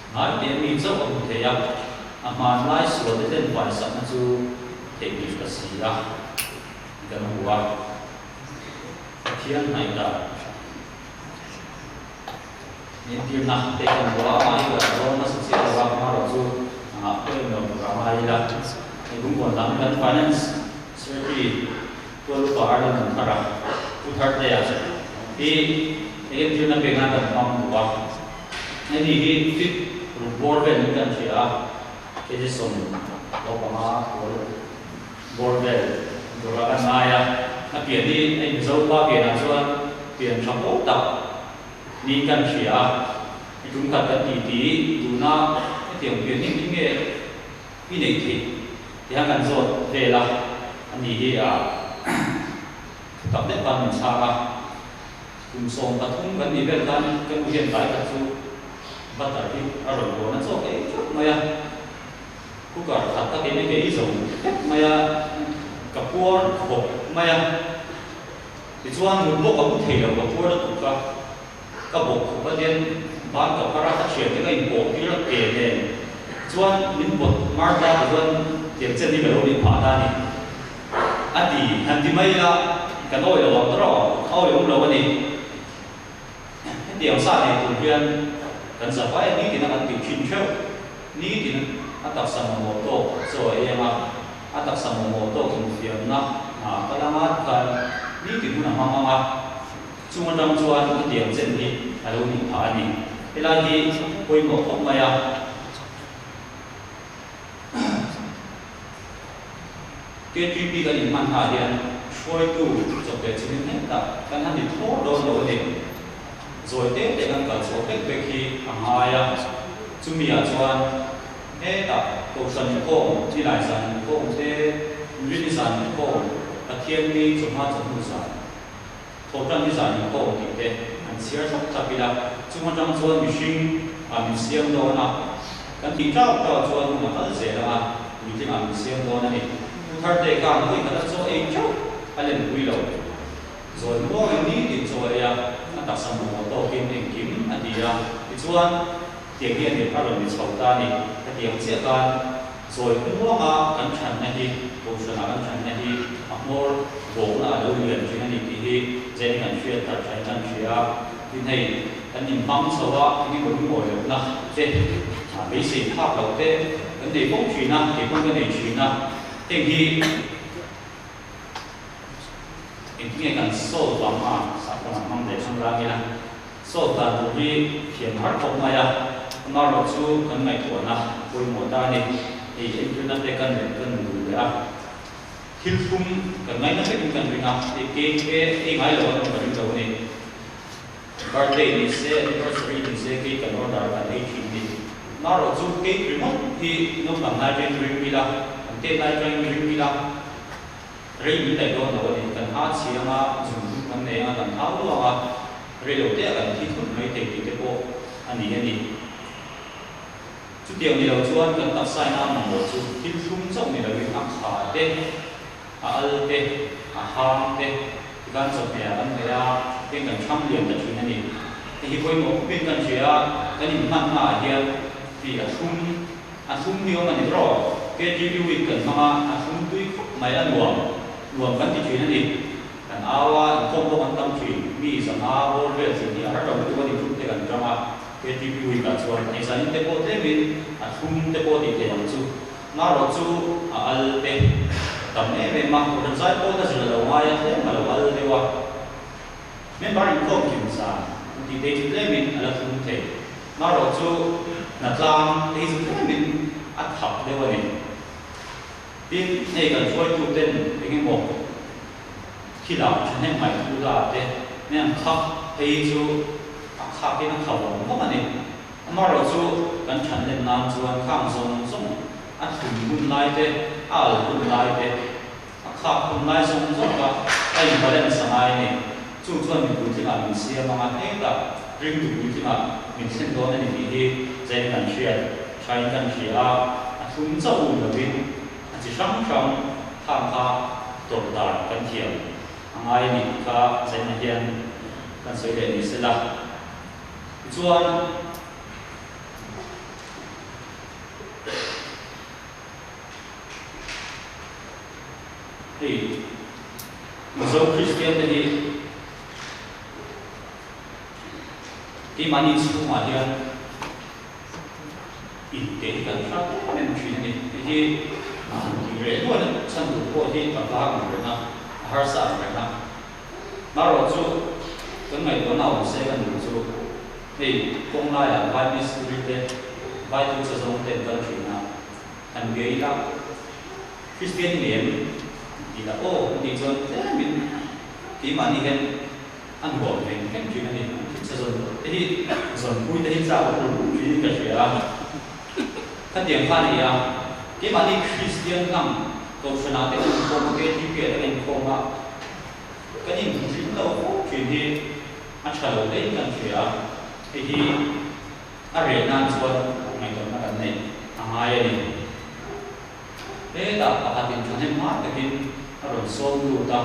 Ngai teh mi chauh a hmu thei a, a hmanlai sual te ten paisakna chu theihnghilh ta si a ti kan hmu a. Pathian hnaih dan entirna te kan hmu a, amah hi kan rawn nasa chiah lo a, amaherawh chu engah pawh englo tur a ngai ila. Hei Bungkawn lam kan Finance Secretary Tual Upa Arlan an thar a, Pu Thartea hi entirna pek nan kan hmang duh a. Hei hi fit ruk bawr vel niin kan hria a, kg 15 pawl bawr vel tura kan ngai a. A pian hi hei Mizo pa pianah chuan pian tha pawl tak Niin kan hria a, i tum khat kan ti ti tuna hetiang pian hi engtin nge i neih theih tiha kan zawt vel a, ani hi a thutak deuh khan min chhang a, kum 13 kan nih vel khan ka nu hian tlai khat chu butter hi a rawn bawn a chawk ei theuh mai a, cooker khat a keini ka ei zo vek mai a, ka puar khawp mai a. Tichuan mut bawk a mu thei lo, ka puar lutuk a, ka bawk khawp a tian ban ka phar a, ka thiante ka inpawh tir a ke nen chuan min pawt mar ta tichuan tiang chen hi ka lo nih phah ta a ni. A ti, han ti mai ila kan awih lo ang tawrh a awih awm lo a ni. Hetiang sa nei tur hian kan zavai a nitin a kan tih thin theuh, nitin a taksa mamawh tawk chaw a eng a, a taksa mamawh tawk infiamna hna a kal anga tikhan nitin hun a hmang ang a, chung atang chuan hetiang chen hi a lo nih phah a ni. Helai hi pawimawh khawp mai a. KTP kan inhman hna hian hruaitu chawp leh chinin hneh tak kan han ni thawr dawn lo a ni. Zawi te te kan kal chho vek vek hi a ngai a, chumi ah chuan hetah Kohhran inkhawm, Nilai zan inkhawm te, Rini zan inkhawm, Pathianni chawhma chawhnu zan, Thawhtan hi zan inkhawm tih te an chhiar thlap thlap ila, chung atang chuan mihring ah min siam dawn a, kan tih tau tau chuan hun a kal zel ang a, puitling ah min siam dawn a ni. Pu Tharte khan vawi khat a chaw ei theuh a lenpui lo. Zawi muangin nitin chaw a ei a, a taksa mamawh tawkin engkim a ti a, tichuan tiang hi a ni a rawn ni chho ta a ni. Hetiang chiah khan Zawi muanga kan thanna hi, Kohhranah kan thanna hi a hmawr bawkna a lo lian thin a ni tih hi Jen kan hriat thar thain kan hria a. Tin hei, kan inhmang chho a, eng emaw lungawi lohna te, beisei phak loh te kan nei fo thin a, kei pawn ka nei thin a. Heng hi engtinge kan solve ang a, sahpawng an hmang leh chang rang ila. Solve dan tur hi thiam har khawp mai a, amaherawh chu kan ngaihtuahna pawimawh ta a ni. Hei entirna te kan leh kan duh leh a, thil thlum kan ngaina vekin kan ring a, hei cake te ei ngai lo an awm ka ring lo a ni. Birthday ni se, anniversary ni se cake kan order kan ei thin ni. Amaherawh chu cake ringawt hi naupang lai atangin ring ila, kan tet lai atangin ring ila, Rei min daih dawn lo a ni. Kan ha chiang a, zung zung kan nei anga kan thau luang a, rei lo te a kan thi thut mai thei tih te pawh a ni a ni. Chutiang ni lo chuan kan taksa in a mamawh chu thil thlum chauh ni loin a kha te, a al te, a hang te tikhan chawhmeh ah kan nei a, heng kan thlang lian ta thin a ni. Hei hi pawimawh khawpin kan hria a, kan inhman hmaah hian hei a thlum A thlum hi awm a ni rawh. KTV week kan hmang a, a thlum tui khawp mai a nuam nuam kan ti thin a ni. Kan au a, inkhawm pawh kan tam thin. Mi 500 bawr vel thin hi a har lo lutuk a ni thlum te kan tang a. KTV week ah chuan hei zanin te pawh tlemin a thlum te pawh tih theih ang chu. Marawh chu a al te tam em em a, rawn zai pawh na zir lo ngai a tlem a lo al deuh a. Member inkhawm kim zan tih te chu tlemin a la thlum thei. Marawh chu hnatlang te hi chu tlemin a thap deuh a ni. Tin, hei kan hruaitu ten eng emaw thilah thahnem ngaihtu la te mai ang khak phei hi chu a khakin a kha vawng vawng a ni. Amarawh chu kan than len nan chuan khang zawng zawng a thlum hun lai te, a al hun lai te, A khak hun lai zawng zawng kha a in balance a ngai a ni. Chu chuan min puitlingah min siam ang a, hetah ringtu puitlingah min thlen dawn a ni tih hi zain kan hriat thain kan hria a, a thlum chauh um lovin a chi hrang hrang khang kha tawrh dan kan thiam a ngai a ni tih kha zaina hian kan sawi leh ni sela. Tichuan. Hei Mizo Kristian te hi keimahni chhungah hian inte hi kan hrat em em thin a ni. Hei hi tih reh luan chhan tur pawh hi kan hla ang reng a, a harsa ang reng a. Marawh chu kan ngaihtuahna awm se kan duh chu hei kawng laiah vai mistiri te, vai tulsa zawng te an kal thin a. An bia ila Kristian i nei em? Tih lah aw an tih chuan tlemin keimahni hian a nuam veng veng thin a ni. An thil sa zawn te hi. hi zawnpui te hi chak awm rum rum thin in ka hria a. Khatiang kha a ni a, keimahni Kristian hnam Kohhranah te kan inkhawm a, KTP ah te kan inkhawm a, kan inhmu lo fo thin hi a tha lo hlein kan hria a, hei hi a reh nan chuan ngaihtuahna kan neih a ngai a ni. Hetah pakhatin thahnem hma takin a rawn sawm lut a,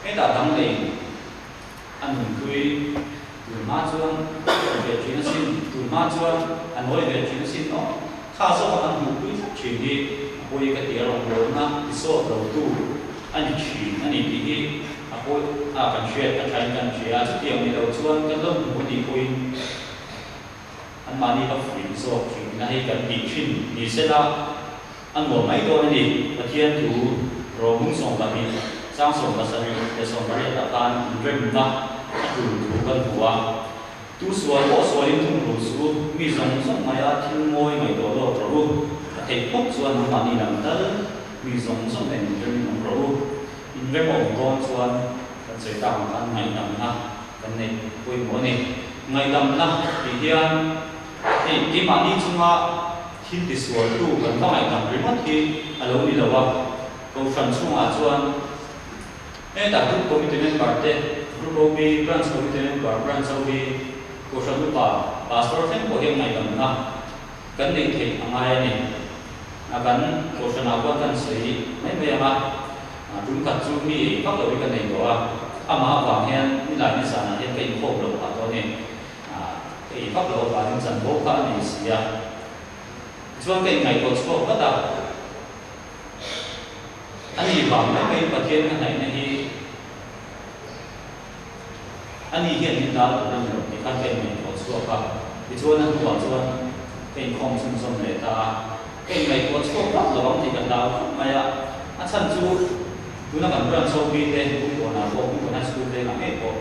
hetah dang lei a nunhlui tun hma chuan a rawn ve thin asin, tun hma chuan a nawi ve thin asin aw, kha zawka kan hmuhpui tlat thin hi a pawi ka ti a, rawngbawlna tisawt lo tu a ni thin a ni tih hi a pawi a kan hriat a thain kan hria a, chutiang ni lo chuan kan lo hmu a nih pawhin anmahni va fuih zawk thin ina hei kan tih thin ni sela a nuam mai dawn a ni. Pathian thu rawhmung 12 chang 17 leh 18 ah khan inremna a tul thu kan hmu a, Tu sual pawh sualin thung ru suh u, mi zawng zawng maia thil ngawi ngaihtuah lawk rawh u, a theih phawt chuan nangmahni lam tal mi zawng zawng nen inremin awm rawh u. Inrem a awm dawn chuan kan sawi tak ang khan ngaihdamna kan neih pawimawh a ni. Ngaihdamna tih hian hei keimahni chunga thil tisualtu kan va ngaihdam ringawt hi a lo ni lo a, Kohhran chhungah chuan Hetah Group Committee member te, Group OB, Branch Committee member, Branch OB, Kohhran Upa, Pastor thleng pawh hian ngaihdamna kan neih theih a ngai a ni. A kan Kohhranah pawh kan sawi mai mai ang a, tum khat chu mi ei vak loin ka nei tawh a, amah avang hian nilai ni zanah hian ka inkhawm loh phah tawh a ni. Ka ei vak loh avangin chanvo kha a nei si a, tichuan ka inngaihtuah chhuak vat a. A ni vang mai mai Pathian ka hnaihna hi a ni hian min dal tur a ni lo tih khan ka inngaihtuah chhuak a, tichuan a hnuah chuan ka inkhawm chhunzawm leh ta a, ka inngaihtuah chhuak vak lo ang tih ka hlau khawp mai a, a chhan chu tuna kan branch ho mi te Bungkawnah pawh Bungkawn High School vengah ngei pawh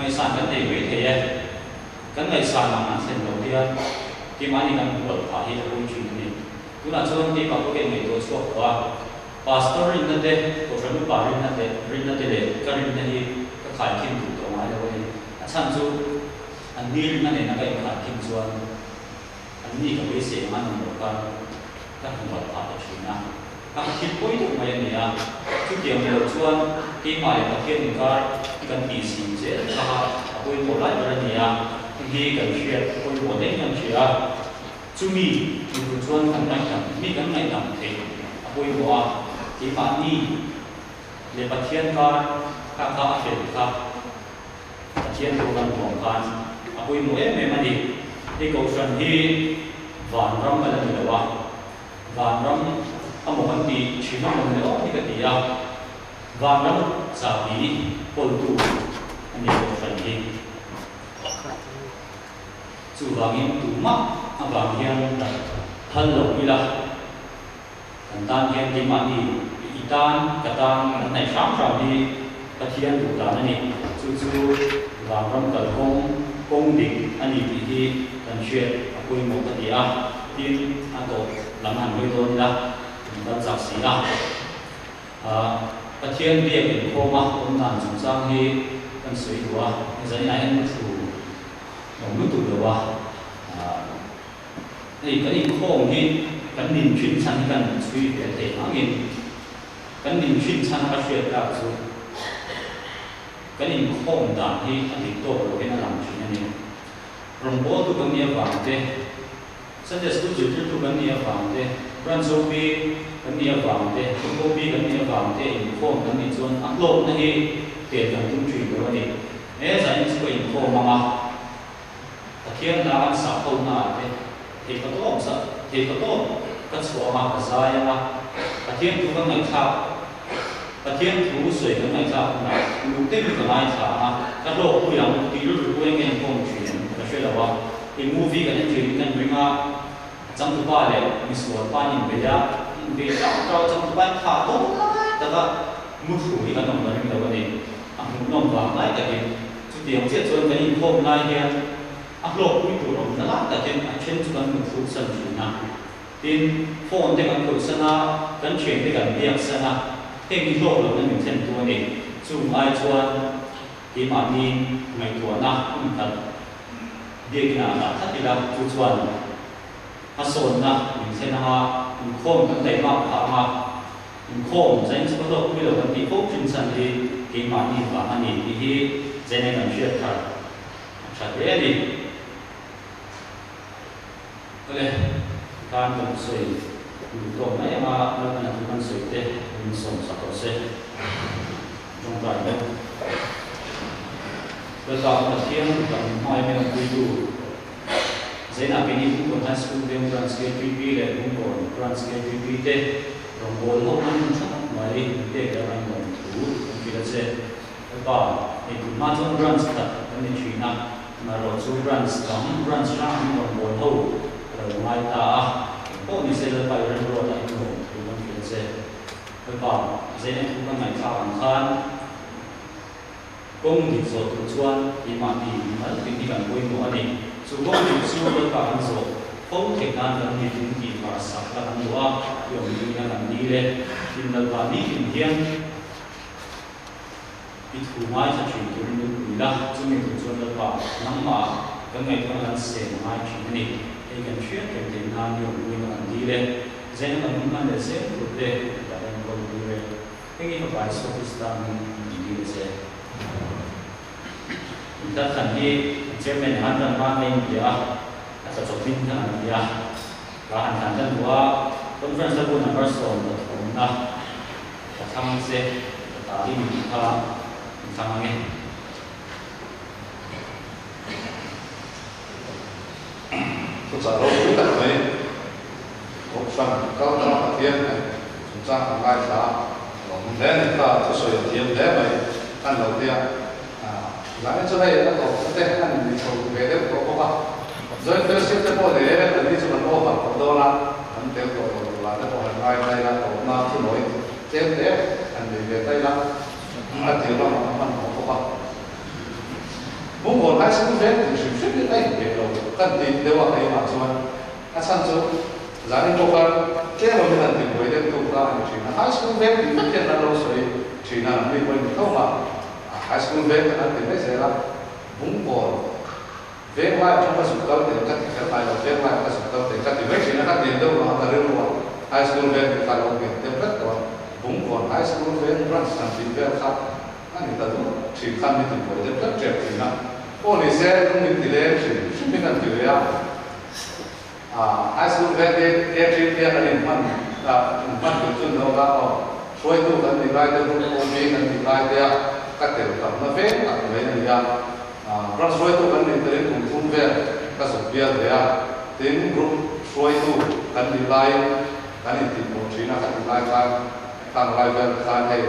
ngaihsan kan nei mai thei e, kan ngaihsan ang an thlen loh hian keimahni kan hual phah hi a pawm thin a ni. Tunah chuan keimah pawh ka inngaihtuah chhuak tawh a, Pastor rinna te, Kohhran upa rinna te, rinna te leh ka rinna hi ka khaikhin duh tawh ngai lo a ni. A chhan chu an ni rinna nena ka inkhaikhin chuan an ni ka beisei ang an awm loh khan ka hnual phah ta thin a, ka thil pawi deuh mai a ni a. Chutiang ni lo chuan keimah leh Pathian inkar hi kan tihzim zel kha a pawimawh lai ber a ni a, heng hi kan hriat pawimawh daih kan hria a. Chumi ni tur chuan kan ngaihdam, mi kan ngaihdam theih a pawimawh a, keimahni leh Pathian kar kha kha a fel kha Pathian thu kan huam khan a pawimawh em em a ni. Hei Kohhran hi vanram a la ni lo a, vanram a maw kan tih thin a maw ni awm hi ka ti a, vanram chahbi kawltu a ni Kohhran hi. Chuvangin tumah avang hian phal lo ila, kan tan hian keimahni i tan, ka tan kan hnaih hram hram hi Pathian duh dan a ni. Chu chu vanram kalkawng kawng dik a ni tih hi kan hriat a pawimawh ka ti a, tin a tawp lam han hawi dawn ila kan kal chak si a. Pathian biak inkhawma awm dan chungchang hi kan sawi duh a, zaninah hian thu Awm lutuk lo a, hei kan inkhawm hi kan nin thin chhan hi kan chhui ve theih angin kan nin thin chhan a ka hriat tak chu kan inkhawm dan hi a dik tawk lo hian a lang thin a ni. Rawngbawltu kan nih avang te, Sunday School zirtirtu kan nih avang te, Branch OB kan nih avang te, Group OB kan nih avang te inkhawm kan nih chuan a hlawkna hi tel kan tum thin lo a ni. He zanin chu ka inkhawm ang a, Pathian hna kan sak ho hna te thei ka tawp zah thei ka tawp ka chhuah ang a, ka zai ang a, Pathian thu kan ngaihthlak Pathian thu sawi kan ngaihthlak hunah uluk deuhin ka ngaithla ang a, ka hlawkpui ang tih rilru pawh eng nge inkhawm thin ka hre lo a, i movie kan en thin in kan ring a, a changtupa leh misual pa an inbei a, inbei hrang hrang a changtupa in thah dawn lai taka muthlu hi kan awm ka ring lo a ni. A hmuhnawm vang lai takin chutiang chiah chuan kan inkhawm lai hian a hlawkpui tur awmna lai takin a then chu kan hmu thluk san thin a. Tin, phone te kan khawih san a, kan thian te kan biak san a, heng hi hlawk lohna min thlen tu a ni. Chung ai chuan keimahni ngaihtuahna hun khat. Biakinn ah dah tlat ila chu chuan hmasawnna min thlen anga inkhawm kan daihmak phah anga inkhawm zain chhuah lawk pui lo kan tih fo thin chhan hi keimahni vang a ni tih hi zaina kan hriat thar a tha hle a ni. Awle, tan kan sawi duh tawk mai anga Lalpan a thu kan sawi te min sawm sak rawh se. Tawngtai bawk. Lalpa Pathian kan hmai min awmpuitu Zainah keini Bungkawn High School Veng Branch KTP leh Bungkawn Branch KTP te rawngbâwl ho hman hun tha tak mai min pek leh avangin lawm thu kan hrilh a che. Lalpa, hei tun hma chuan Branch khat kan ni thin a, amaherawhchu Branch dang, Branch hrang an rawngbâwl ho a lo ngai ta a, engpawh ni se Lalpa i remruatah in lawm thu kan hrilh a che. Lalpa, Zainah thu kan ngaihthlak ang khan, Kawng dik zawh tur chuan keimahni mimal tin hi kan pawimawh a ni. Chu kawng dik chu Lalpa kan zawh fo theih nan kan ni tin tih var sak la kan duh a, i awm ding ina kan dil e. Tin Lalpa ni tin hian i thu ngaithla thin turin min pui la, chumi tur chuan Lalpa nangmah kan ngaihtuahna kan sen a ngai thin a ni. Hei kan hriat reng theih nan i awm ding ina kan dil e. Zaina kan hun hman leh zel tur te ka enkawl tir e. Heng i fapa Isua Krista hming min dil a che. Inthlan khan hi Chairman han ran hma ngei in bia a, a tla chawp hming khan an bia a. Ka han thlan kan duh a, Conference a bu number 13 na ka thlang che, ka ta i ni tih kha in thlang ang e. Thuchah ropui tak mai Kohhran kal tlang Pathian hnaih chungchang kan ngaithla a, lawm hle a ni kha, thusawi a thiam hle mai kan lo tia. Zanin chu hei a tawp te an ni chho ve deuh tawh bawk a, Joint Fellowship te pawh leh an ni chu kan over tawh dawn a, kan tel tawh lo tur lah te pawh han ngai ta ila, tawpna thunawi tlem te han nei ve ta ila, a tir lamah a hmanhmawh bawk a. Bungkawn High School veng tih hrim hrim hi a inpeih lo kan tih deuh a keimah chuan a chhan chu zanin pawh khan tlem awmin an ti buai deuh tu kha a ni thin a, High School veng tih vek hian an lo sawi thin a, mi pawhin mi tho mah High School veng kan an ti mai zel a, Bungkawn veng lai atang ka zuk kal teh ka ti kher ngai lo, veng lai ka zuk kal teh ka ti mai thin a, ka tian deuh ruang a ka rilru a, High School veng tih kha a lo nghet deuh vek tawh a, Bungkawn High School veng branch han tih vel kha A ni ta duh thin khan min ti buai deuh tlat tep thin a, aw ni se lung min ti leng hrim hrim in an ti ve a, High School veng te April hian an inhman inhman tur chu no la aw, hruaitu kan ni lai te group OB kan ni lai te a ka tel tamna veng tak mai a ni a, branch hruaitu kan nih telin kum thum vel ka zuk bial ve a, tin group hruaitu kan nih laiin kan intihhmuh thin a, ka tih lai khan Khang lai vel khan hei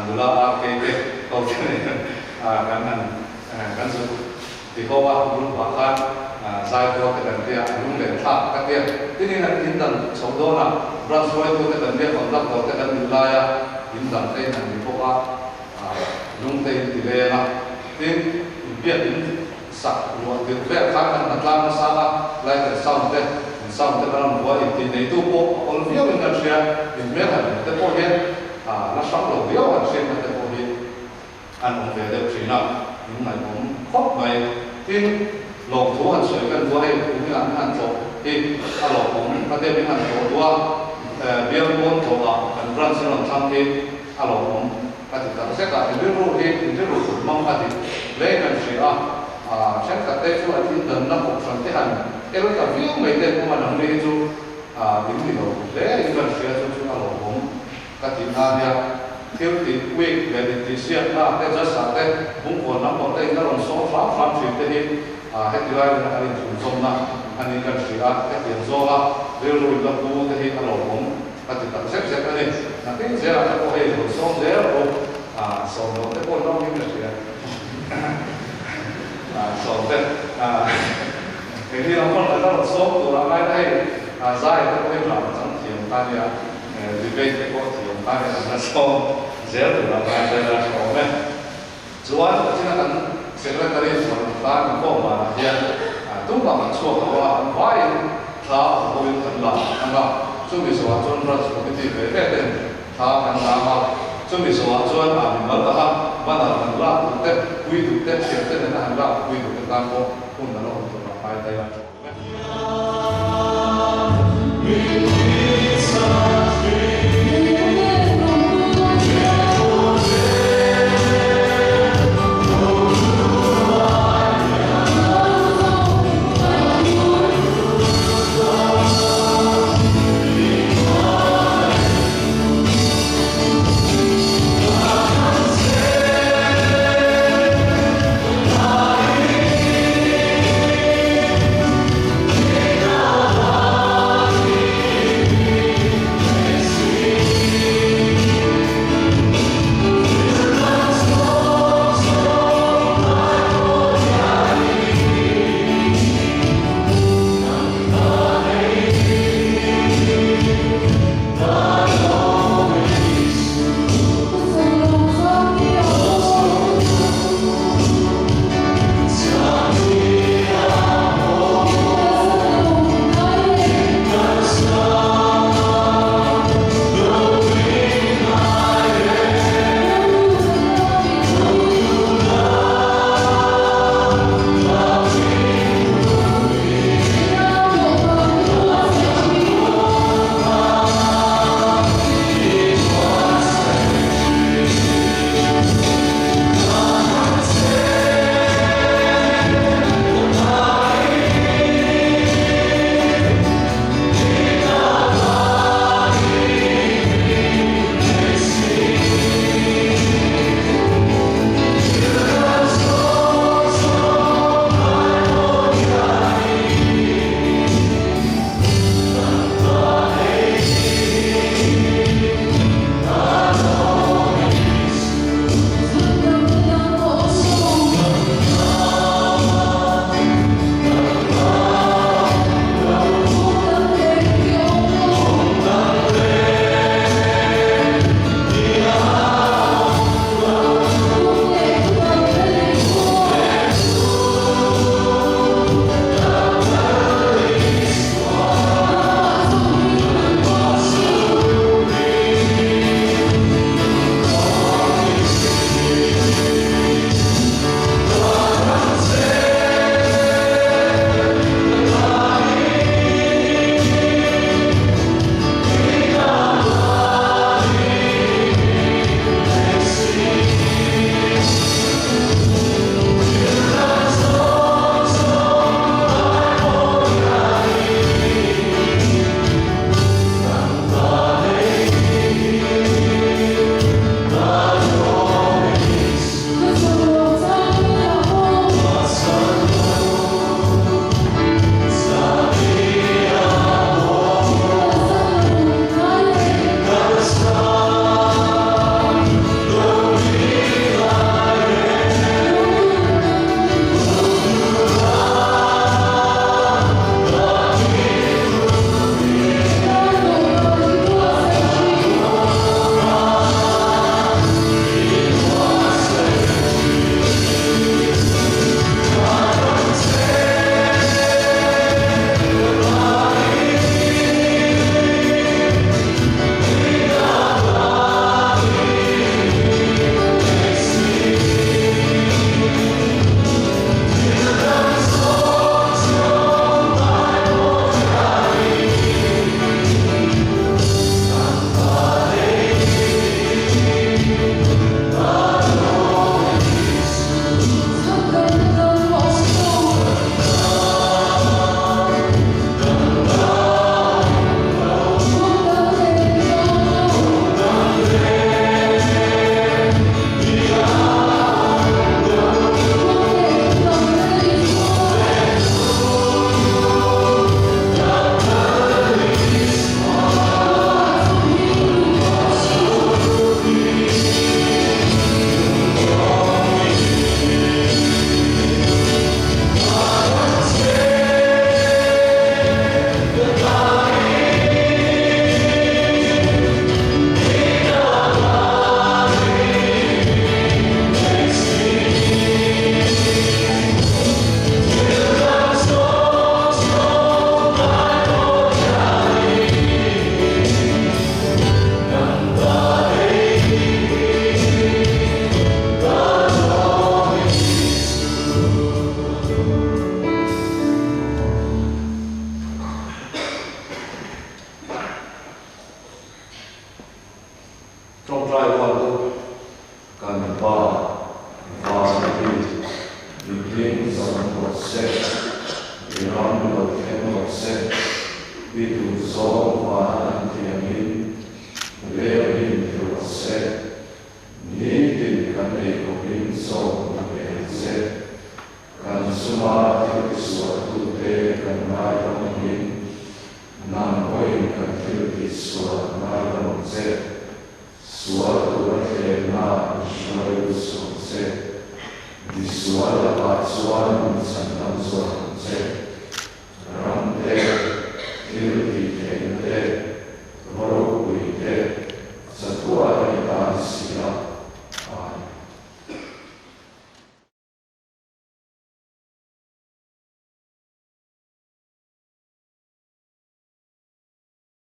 nula RK te ho te nen kan han kan zuk ti ho a, group ah khan zai kual te kan tia, lunglen thlak ka tia. Tin in an in dan chho dawn a, branch hruaitu te kan nia, conductor te kan nih lai a, in dang te in an ni bawk a, lung te in ti leng a. Tin, inbiak in sak luah tirh vel khan kan hnatlang nasa a, light and sound te, in sound te kan rawn buai intih neitu pawh a awl viau in kan hria, in hmel han hmuh te pawh hian la hrang lo viau han hriatna te pawh hi an awm ve deuh thin a, in ngaihawm khawp mai. Tin, lawmthu han sawi kan duh a, hei kum inah min han tlawh hi a lawmawm ka tia min han tlawh duh a, bial pawn tlawhah kan branch in rawn thlang hi a lawmawm. Ka ti tak zet a, i rilru hi i rilru kut hmang a dik hle kan hria a, thenkhat te chu an indanna kohhran te han el ta viau mai te pawh a nang ni hi chu in ni lo hle in kan hria chu chu a lawmawm ka tih na nia. Thil tih week leh intihsiakna te just ah te bungkawn lam pawh te in a rawn sawm hram hram thin te hi heti lai leh an inthlunzawmna a ni kan hria a, hetiang zawnga rilru in la pu te hi a lawmawm. Ka ti tak zet zet a ni. Nakin zelah te pawh hei rawn sawm zel rawh. Sawm loh te pawh nawm in ka hria. Sawm te keini lam pawn kan la rawn sawm tur a ngai ta hei zai te pawh hi drama chang thiam ta nia, debate te pawh thiam ta nia kan la sawm zel tur a ngai ta ila tha awm e. Chuan kachina kan secretary chuan tan inkhawm vanah hian tumah kan chhuak lo a, an vaiin thla awm hoin kan la ang a, chumi zawhah chuan branch committee ve ve ten thla kan la ang a, chumi zawhah chuan a mimal taka banner han lak duh te, pui duh te, thiante nena han lak pui duh te tan pawh hun a la awm tur a. ngaithla ila tha awm e. se, i ram lo thleng rawh se, i duhzawng vana an tih angin leng in ti rawh se, nitin kan ei khawpin chaw ni pe ang che, kan chunga thil tisualtute kan ngaidam angin nang pawhin kan thil tihsual ngaidam ang che. Sual tura thlenna in hruai lut suh ang che. Misual lakah chuan min chhan dam zawk.